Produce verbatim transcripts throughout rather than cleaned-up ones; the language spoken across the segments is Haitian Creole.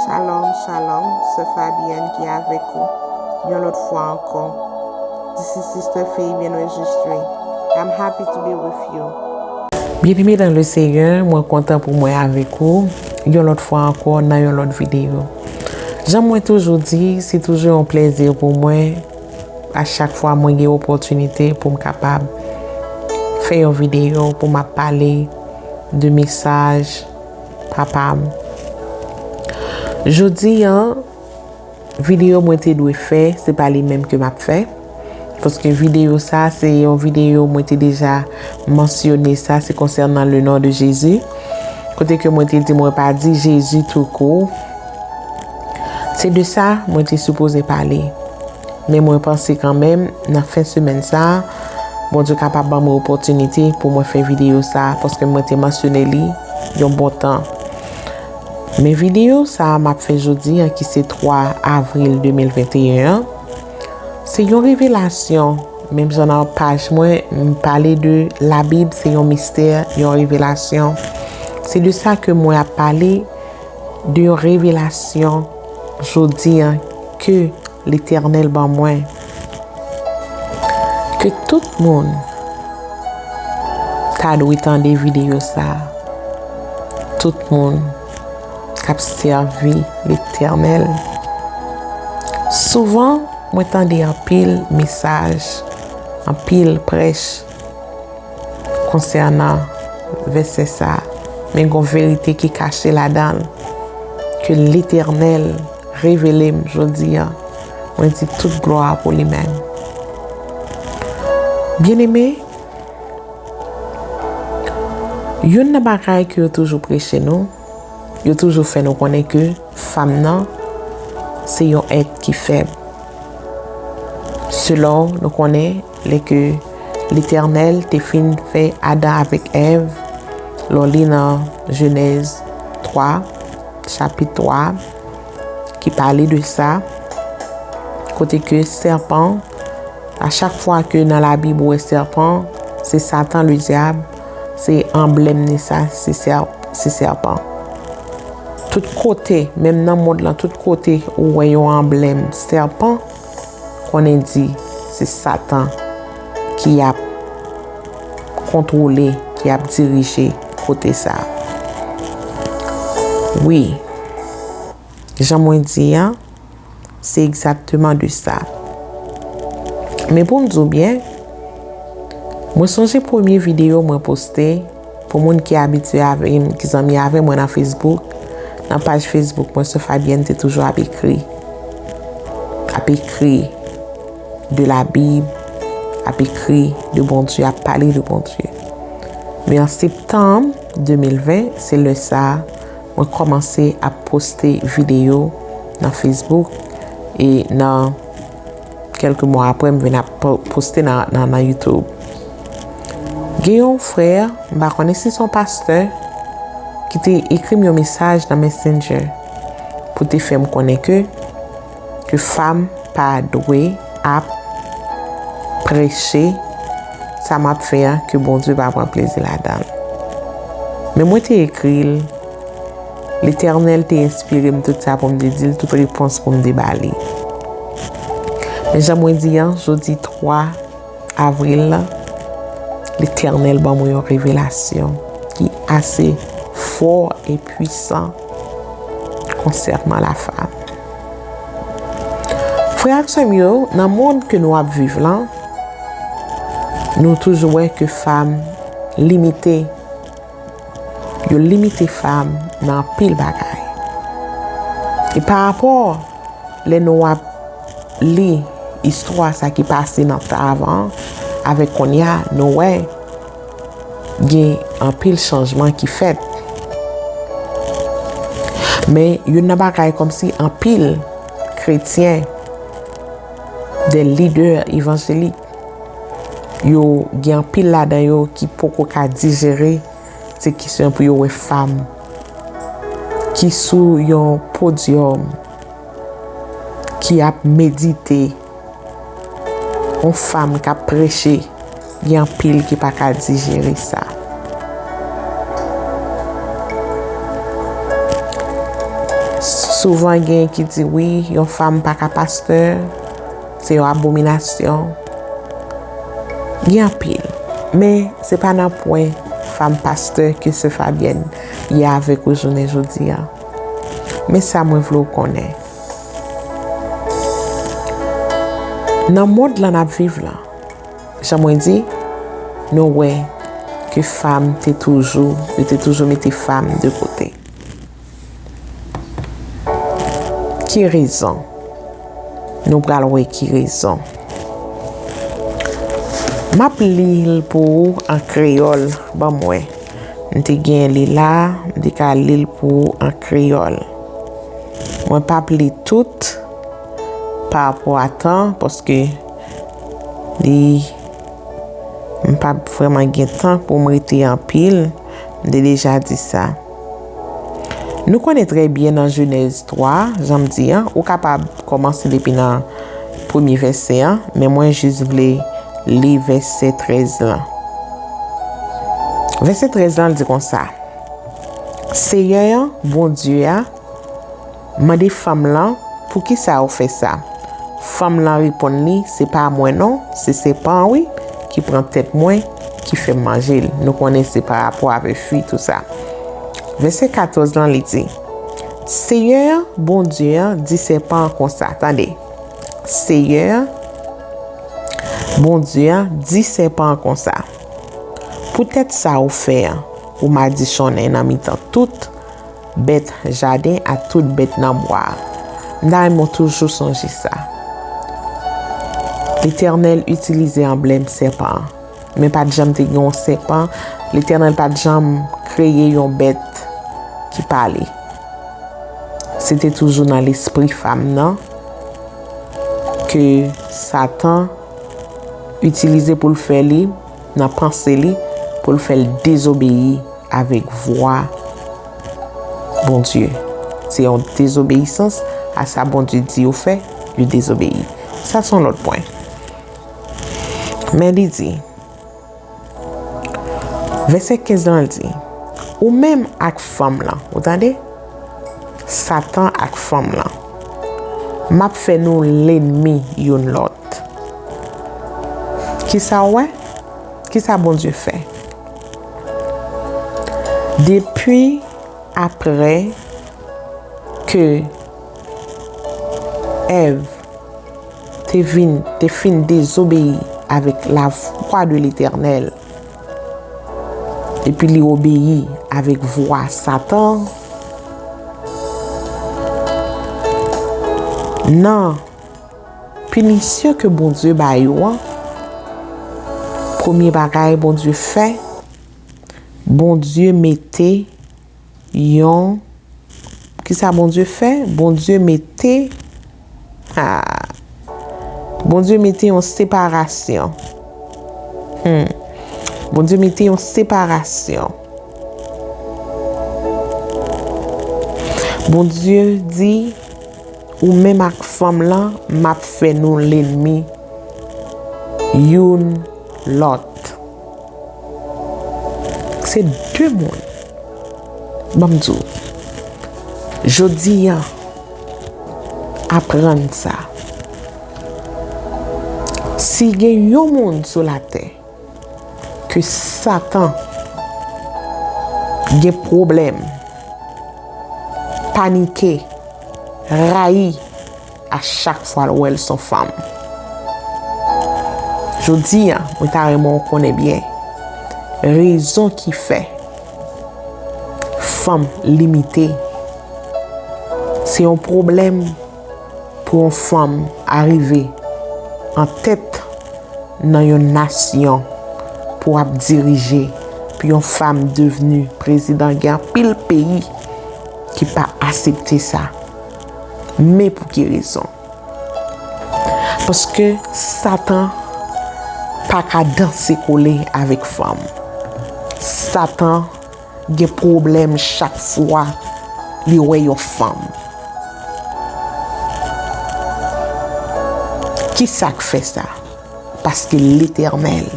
Shalom, shalom, sè Fabienne ki avèk ou yon lòt fwa ankò. This is Sister Fabienne Registry. I'm happy to be with you. Byeneme nan le Seyè, mwen kontan pou mwen avèk ou yon lòt fwa ankò nan yon lòt videyo. Jan mwen toujou di, se toujou yon plèzi pou mwen a chak fwa mwen gen opòtinite pou m kapab fè yon videyo pou m ap pale de mesaj papa m. Jodi an, videyo mwen te dwe fè, se pa li menm ke m ap fè. Paske videyo sa, se yon videyo mwen te deja mansyone sa, se konsènan le non de Jezi. Kote ke mwen te di mwen pa di Jezi tou kou. Se de sa mwen te sipoze pale. Men mwen panse kanmenm, nan fen semèn sa a, Bondye kapab ban mwen opòtinite pou mwen fè videyo sa a, paske mwen te mansyone li yon bon tan. Men videyo sa a m ap fè jodi an, ki se twa avril de mil venteyen an, se yon revelasyon. Menm jan nan paj mwen, m pale de Labib, se yon mistè, yon revelasyon. Se de sa ke mwen ap pale, de yon revelasyon jodi an ke Letènèl ban mwen, ke tout moun ta dwe tande videyo sa a. Tout moun k ap sèvi Letènèl. Souvan, mwen tande anpil mesaj, anpil prèch konsènan vèsè sa a, men gon verite ki kache ladan l, ke Letènèl revele m jodi a. Mwen di tout glwa pou li menm. Byeneme, youn nan bagay ke yo toujou preche nou, yo toujou fè nou konnen ke fanm nan se yon èt ki fèb. Selon nou konnen, lè ke Letènèl te fin fè Adan avèk Èv, lè w li nan Jenèz twa, chapit twa, ki pale de sa, kote ke sèpan, a chak fwa ke nan Labib ou wè sèpan, se Satan, le dyab, se anblèm li sa, se sè-, se sèpan. Tout kote, menm nan mond lan, tout kote ou wè yon anblèm sèpan, konnen di se Satan ki ap kontwole, ki ap dirije kote sa a. Wi, jan mwen di an, se egzakteman de sa. Men pou m di w byen, mwen sonje premye videyo mwen poste, pou moun ki abitye avè m, ki zanmi avè mwen nan Facebook, nan paj Facebook mwen, sè Fabienne te toujou ap ekri. Ap ekri de Labib, ap ekri de Bondye, ap pale de Bondye. Men an septanm de mil ven, se lè sa a, mwen kòmanse ap poste videyo nan Facebook e nan kèlke mwa apre, m vin ap po-, poste nan, nan, nan YouTube. Gen yon frè, m pa konnen si se yon pastè, ki te ekri m yon mesaj nan Messenger pou te fè m konnen ke, ke fanm pa dwe ap preche sa m ap fè an, ke Bondye pa pran plezi ladan l. Men mwen te ekri l, Letènèl te enspire m tout sa pou m te di l, tout repons pou m te ba li. Men jan mwen di an, jodi twa avril la, Letènèl ban mwen yon revelasyon ki ase fò e pwisan konsènan lafanm. Frè ak sè m yo, nan mond ke nou ap viv lan, nou toujou wè ke fanm limite. Yo limite fanm nan anpil bagay. E parapò lè nou ap li istwa sa ki pase nan tan avan an, avèk kounye a, nou wè gen anpil chanjman ki fèt. Men youn nan bagay kòmsi anpil kretyen, de lidè evanjelik, yo gen anpil ladan yo ki poko ka dijere se kesyon pou yo wè fanm ki sou yon podyòm, ki ap medite, yon fanm k ap preche, gen anpil ki pa ka dijere sa. Souvan gen ki di wi, yon fanm pa ka pastè, se yon abominasyon. Gen anpil. Men se pa nan pwen fanm pastè ke sè Fabyèn ye avèk ou jounen jodi a. Men sa mwen vle w konnen. Nan mond lan n ap viv lan, jan mwen di, nou wè ke fanm te toujou, yo te toujou mete fanm de kote. Ki rezon? Nou pral wè ki rezon. M ap li l pou ou an kreyòl, ban m wè. M te gen li la, m te ka li l pou ou an kreyòl. Mwen p ap li tout pa rapò a tan, paske li, m p ap vrèman gen tan pou m rete anpil, m te deja di sa. Nou konnen trè byen nan Jenèz twa, jan m di an, ou kapab kòmanse depi nan premye vèsè an, men mwen jis vle li vèsè trèz lan. Vèsè trèz lan, l di konsa, Seyè an, Bondye a, mande fanm lan, poukisa w fè sa? Fanm lan reponn li, se pa mwen non, se sèpan an wi, ki pran tèt mwen, ki fè m manje l. Nou konnen se pa rapò avè fwi, tou sa. Vèsè katòz lan, li di, Seyè an, Bondye an, di sèpan an konsa, tande, Seyè an, Bondye an, di sèpan an konsa, poutèt sa ou fè an, ou madichonnen nan mitan tout bèt jaden ak tout bèt nan bwa a. M ta renmen w toujou sonje sa. Letènèl itilize anblèm sèpan an, men pa t janm te gen yon sèpan. Letènèl pa t janm kreye yon bèt ki pale. Se te toujou nan lespri fanm nan ke Satan itilize pou l fè li, nan panse li, pou l fè l dezobeyi avèk vwa Bondye. Se yon dezobeyisans a sa Bondye di yo fè, yo dezobeyi. Sa se yon lòt pwen. Men li di, vèsè kenz lan di, ou menm ak fanm lan, ou tande? Satan ak fanm lan. M ap fè nou lènmi youn lòt. Kisa w wè? Kisa Bondye fè? Depi apre ke Èv te vin, te fin dezobeyi avèk lavwa de Letènèl, epi li obeyi avèk vwa Satan, nan pinisyon ke Bondye ba yo an, premye bagay Bondye fè, Bondye mete yon, kisa Bondye fè? Bondye mete, ah, Bondye mete yon separasyon. Hmm. Bondye mete yon separasyon. Bondye di, ou menm ak fanm lan, m ap fè nou lènmi youn lòt. Se de moun. Ban m di w, jodi a, aprann sa. Si gen yon moun sou latè ke Satan gen pwoblèm, panike, rayi, a chak fwa l wè l se yon fanm. Jodi a, mwen ta renmen w konnen byen rezon ki fè fanm limite. Se yon pwoblèm pou yon fanm arive an tèt nan yon nasyon pou ap dirije, pou yon fanm devni prezidan. Gen anpil peyi ki pa aksepte sa. Men pou ki rezon? Paske Satan pa ka danse kole avèk fanm. Satan gen pwoblèm chak fwa li wè yon fanm. Kisa k fè sa? Paske Letènèl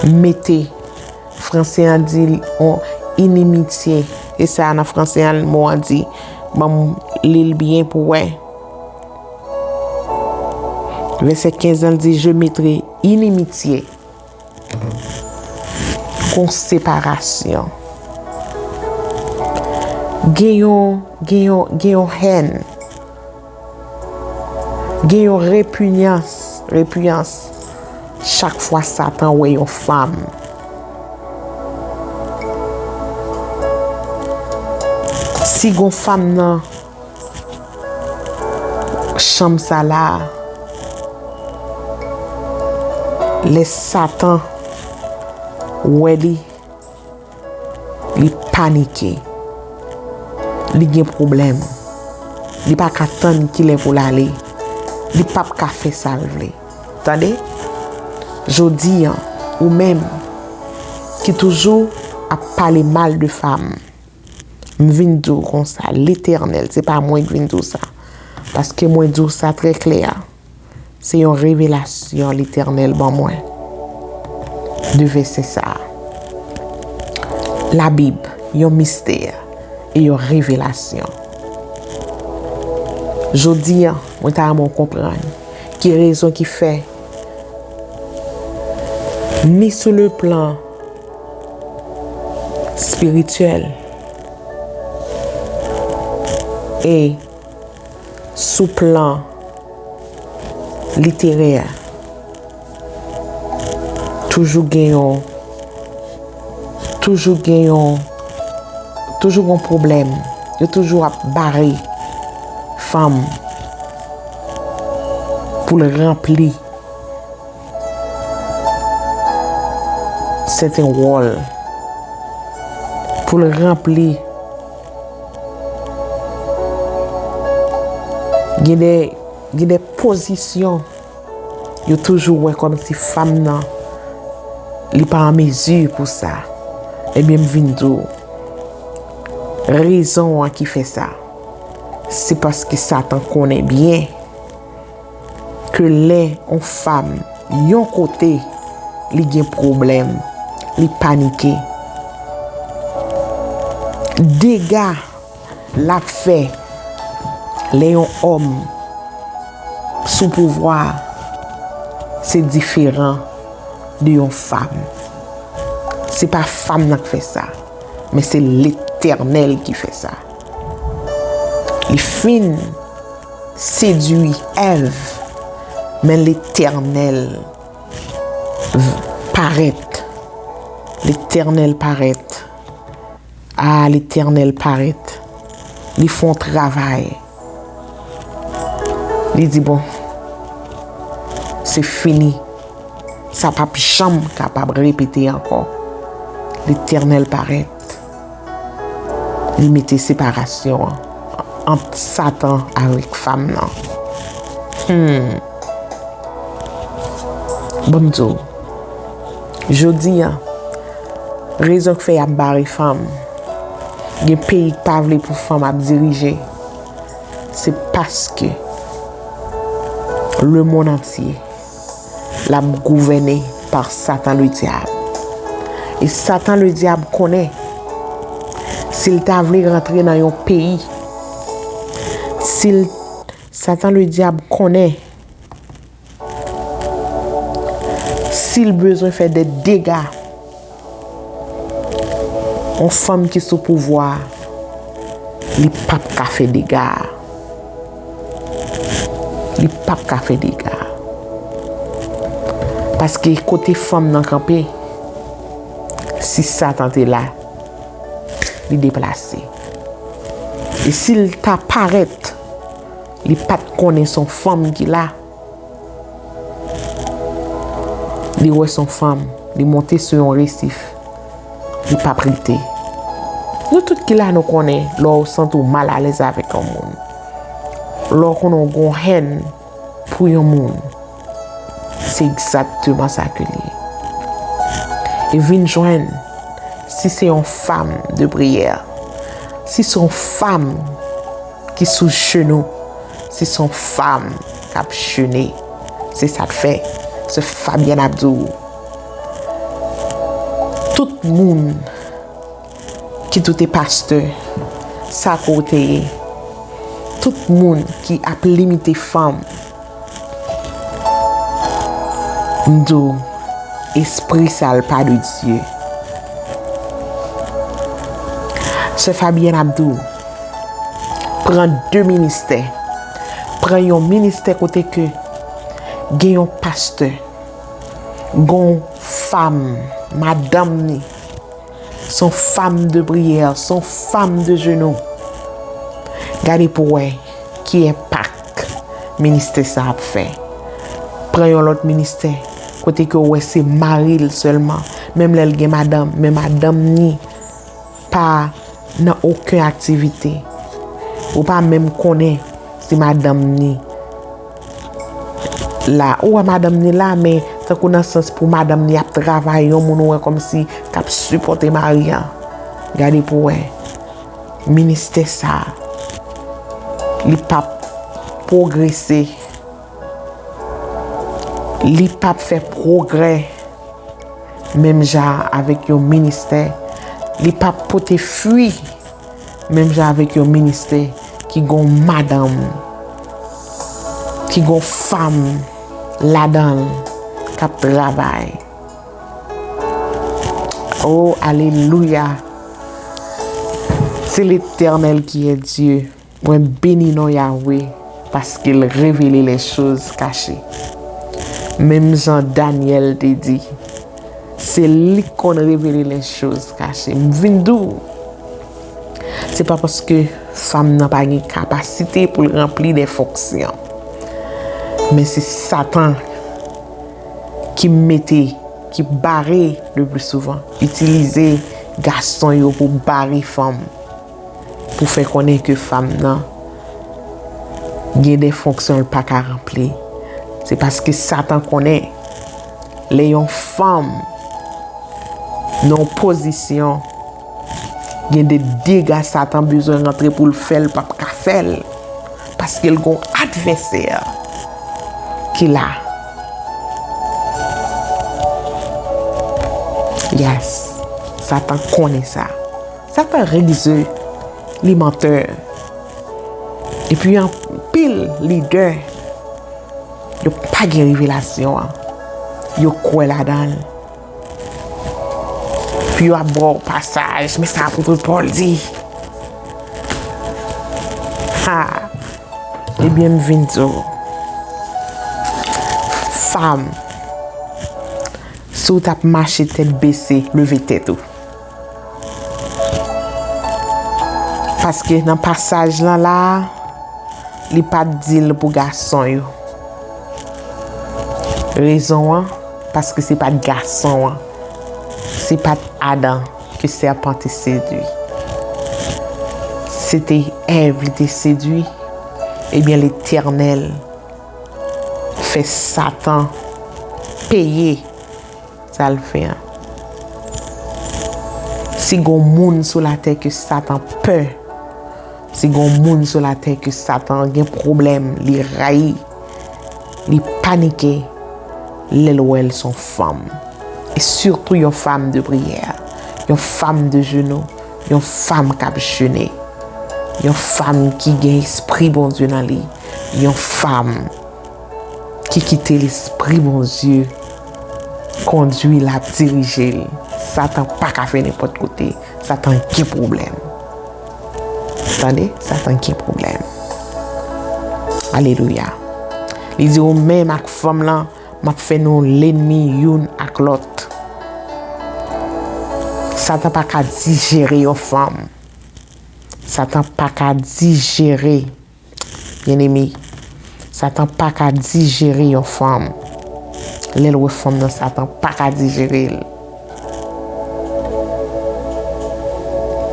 mete, franse an di l, yon inimitié. E sa nan franse an, mo an di, ban m li l byen pou wè. Vèsè kenz lan di, je mettrai inimitié. Gon separasyon. Gen yon, gen yon, gen yon hèn. Gen yon repinyans, repiyans. Chak fwa Satan wè yon fanm. Si gon fanm nan chanm sa la, lè Satan wè li, li panike. Li gen pwoblèm. Li pa ka tann kilè pou l ale. Li p ap ka fè sa l vle. Tande? Jodi an, ou menm ki toujou ap pale mal de fanm, m vin di w konsa, Letènèl, se pa mwen ki vin di w sa. Paske mwen di w sa trè klè. Se yon revelasyon Letènèl ban mwen de vèsè sa a. Labib, yon mistè e yon revelasyon. Jodi a, mwen ta renmen w konprann ki rezon ki fè, ni sou le plan espirityèl e sou plan literè, toujou gen yon, toujou gen yon, toujou gen pwoblèm. Yo toujou ap bare fanm pou l ranpli sèten wòl, pou l ranpli. Gen de, gen de pozisyon yo toujou wè kòmsi fanm nan, li pa an mezi pou sa. Ebyen, m vin di w, rezon an ki fè sa, se paske Satan konnen byen ke lè yon fanm yon kote, li gen pwoblèm, li panike, dega l ap fè lè yon òm sou pouvwa, se diferan de yon fanm. Se pa fanm nan k fè sa, men se Letènèl ki fè sa. Li fin sedui Èv, men Letènèl v-, parèt. Letènèl parèt. A, Letènèl parèt. Li fè yon travay. Li di, bon, se fini. Sa p ap janm kapab repete ankò. Letènèl parèt. Li mete separasyon an ant Satan avèk fanm nan. Hmm. Ban m di w, jodi a, rezon k fè y ap bare fanm, gen peyi k pa vle pou fanm ap dirije, se paske lemonn antye l ap gouvène pa Satan Ledyab. E Satan Ledyab konnen, si l ta vle rantre nan yon peyi, si l, Satan Ledyab konnen, si l bezwen fè de dega, yon fanm ki sou pouvwa a, li p ap ka fè dega. Li p ap ka fè dega. Paske kote fanm nan kanpe, si Satan te la, li deplase. E si l ta parèt, li pa t konnen se yon fanm ki la, li wè se yon fanm, li monte sou yon resif, li p ap rete. Nou tout ki la, nou konnen, lè w santi w malalèz avèk yon moun, lè w konnen w gen yon hèn pou yon moun, se egzakteman sa ke l ye. E vin jwenn, si se yon fanm de priyè, si se yon fanm ki sou jenou, si se yon fanm k ap jene, se sa k fè sè Fabyèn ap di w, tout moun Kit ou te pastè, sa ke w te ye, tout moun ki ap limite fanm, m di w, espri sa l pa de Dye. Sè Fabyèn ap di w, pran de ministè, pran yon ministè kote ke gen yon pastè, gen yon fanm, madanm ni, se yon fanm de priyè, se yon fanm de jenou. Gade pou w wè ki enpak ministè sa ap fè. Pran yon lòt ministè, kote ke w wè se mari l sèlman, menm lè l gen madanm, men madanm ni pa nan okenn aktivite. Ou pa menm konnen si madanm ni la. Ou wè madanm ni la, men tankou nan sans pou madanm ni ap travay, yon moun ou wè kòmsi k ap sipòte mari an. Gade pou w wè. Ministè sa, li p ap pwogrese. Li p ap fè pwogrè menm jan avèk yon ministè. Li p ap pote fwi menm jan avèk yon ministè ki gon madanm, ki gon fanm ladan l k ap travay. Oh, alelouya! C'est l'Éternel qui est Dieu. Mwen beni non Yahweh, paske l revele les choses cachées. Menm jan Danyèl te di, se li k konn revele les choses cachées. M vin di w, se pa paske fanm nan pa gen kapasite pou l ranpli de fonksyon. Men se Satan ki mete, ki bare, le pli souvan, itilize gason yo pou bare fanm, pou fè konnen ke fanm nan gen de fonksyon l pa ka ranpli. Se paske Satan konnen lè yon fanm nan yon pozisyon, gen de dega Satan bezwen rantre pou l fè l p ap ka fè l. Paske l gon advèsè ki la. Yes, Satan konnen sa. Satan rik ze, li mantè. Epi anpil lidè, yo pa gen revelasyon an. Yo kwè ladan l. Pou yo ap ba w pasaj, men sa apot Pòl di. Ha! Ebyen, m vin di w, fanm, si w t ap mache tèt bese, leve tèt ou. Paske nan pasaj lan la, li pa t di l pou gason yo. Rezon an, paske se pa t gason an, se pa t Adan ke sèpan te sedui. Se te Èv li te sedui. Ebyen, Letènèl fè Satan peye sa l fè an. Si gon moun sou latè ke Satan pè, si gon moun sou latè ke Satan gen pwoblèm, li rayi, li panike lè l wè l se yon fanm. E sitou yon fanm de priyè, yon fanm de jenou, yon fanm k ap jene, yon fanm ki gen espri Bondye nan li, yon fanm ki kite Lespri Bondye kondui l, ap dirije l. Satan pa ka fè nenpòt kote. Satan gen pwoblèm. Tande? Satan gen pwoblèm. Alelouya. Li di, ou menm ak fanm lan, m ap fè nou lènmi youn ak lòt. Satan pa ka dijere yon fanm. Satan pa ka dijere, byeneme, Satan pa ka dijere yon fanm. Lè l wè fanm nan, Satan pa ka dijere l.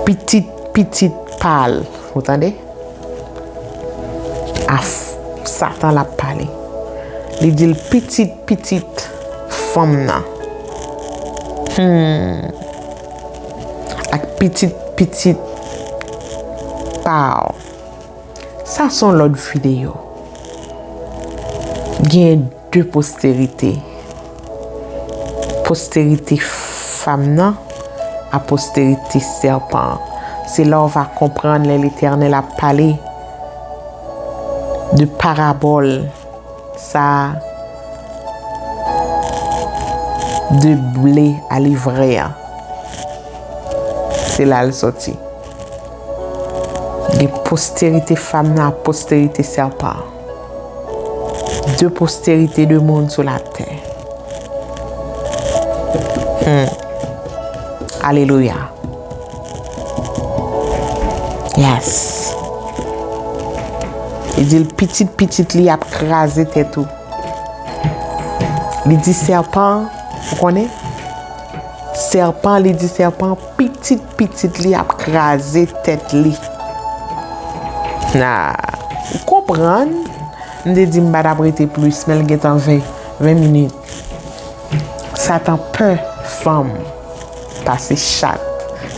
Pitit pitit pa l, ou tande? A f-, Satan l ap pale. Li di l pitit pitit fanm nan. Hmm. Ak pitit pitit pa w. Sa se yon lòt videyo. Gen de posterite. Posterite fanm nan a posterite sèpan an. Se la w va konprann lè Letènèl ap pale de parabòl sa a de ble a livren an. Se la l soti. De posterite fanm nan a posterite sèpan an. De posterite de moun sou latè. Hmm. Alelouya. Yes. Li di l pitit pitit li ap kraze tèt ou. Li di sèpan, ou konnen? Sèpan, li di sèpan, pitit pitit li ap kraze tèt li. Na, ou konprann? M te di m pa t ap rete plis, men l gentan ven, ven minit. Satan pè fanm pase chat.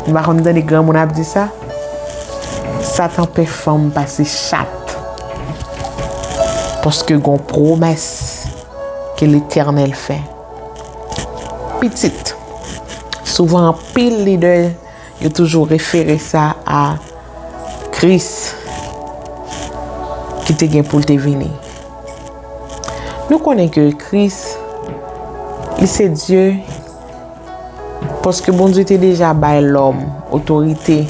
Nou pa konn tande granmoun ap di sa? Satan pè fanm pase chat. Paske gon pwomès ke Letènèl fè. Pitit. Souvan anpil lidè yo toujou refere sa a Kris ki te gen pou l te vini. Nou konnen ke Kris, li se Dye, paske Bondye te deja bay lòm otorite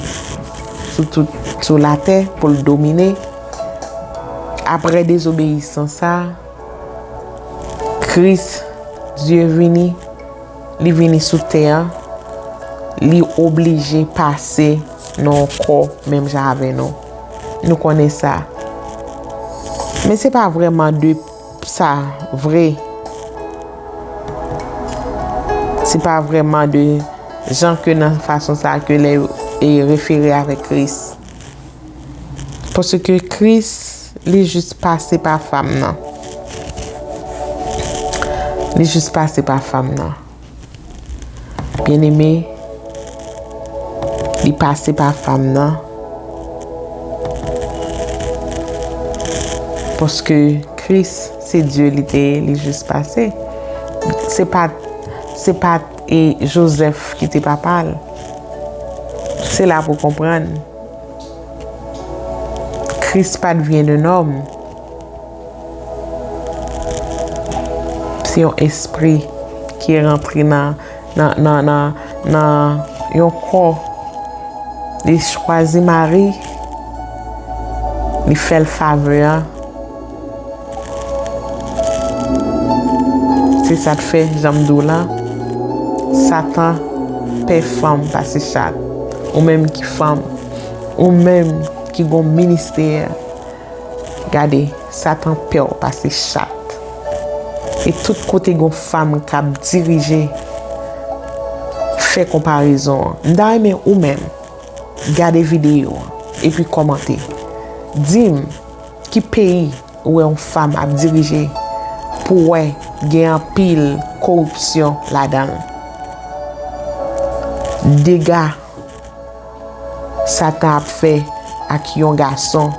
sou tout, sou latè pou l domine. Apre dezobeyisans sa, Kris, Dye vini, li vini sou tè an, li oblije pase nan yon kò menm jan avè nou. Nou konnen sa. Men se pa vrèman de sa vre. Se pa vrèman de jan ke nan fason sa ke lè yo e refere avèk Kris. Paske Kris, li jis pase pa fanm nan. Li jis pase pa fanm nan. Byeneme, li pase pa fanm nan. Paske Kris, se Dye li te ye, li jis pase. Se pa, se pa, e, Jozèf ki te papa l. Se la pou konprann. Kris pa t vyen de nòm. Se yon espri ki rantre nan, nan, nan, nan, nan yon kò. Li chwazi Mari, li fè l favè a. Se sa k fè, jan m di w la, Satan pè fanm pase chat. Ou menm ki fanm, ou menm ki gon ministè, gade, Satan pè w pase chat. E tout kote gon fanm k ap dirije, fè konparezon an. M ta renmen ou menm gade videyo an epi kòmante. Di m ki peyi ou wè yon fanm ap dirije pou w wè gen anpil koripsyon ladan l. Dega Satan ap fè ak yon gason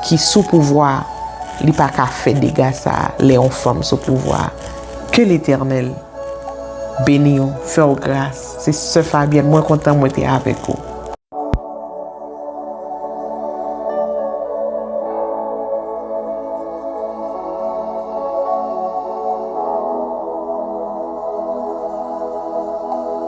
ki sou pouvwa, li pa ka fè dega sa a lè yon fanm sou pouvwa. Ke Letènèl beni w, fè w gras. Se sè Fabyèn, mwen kontan mwen te avèk ou.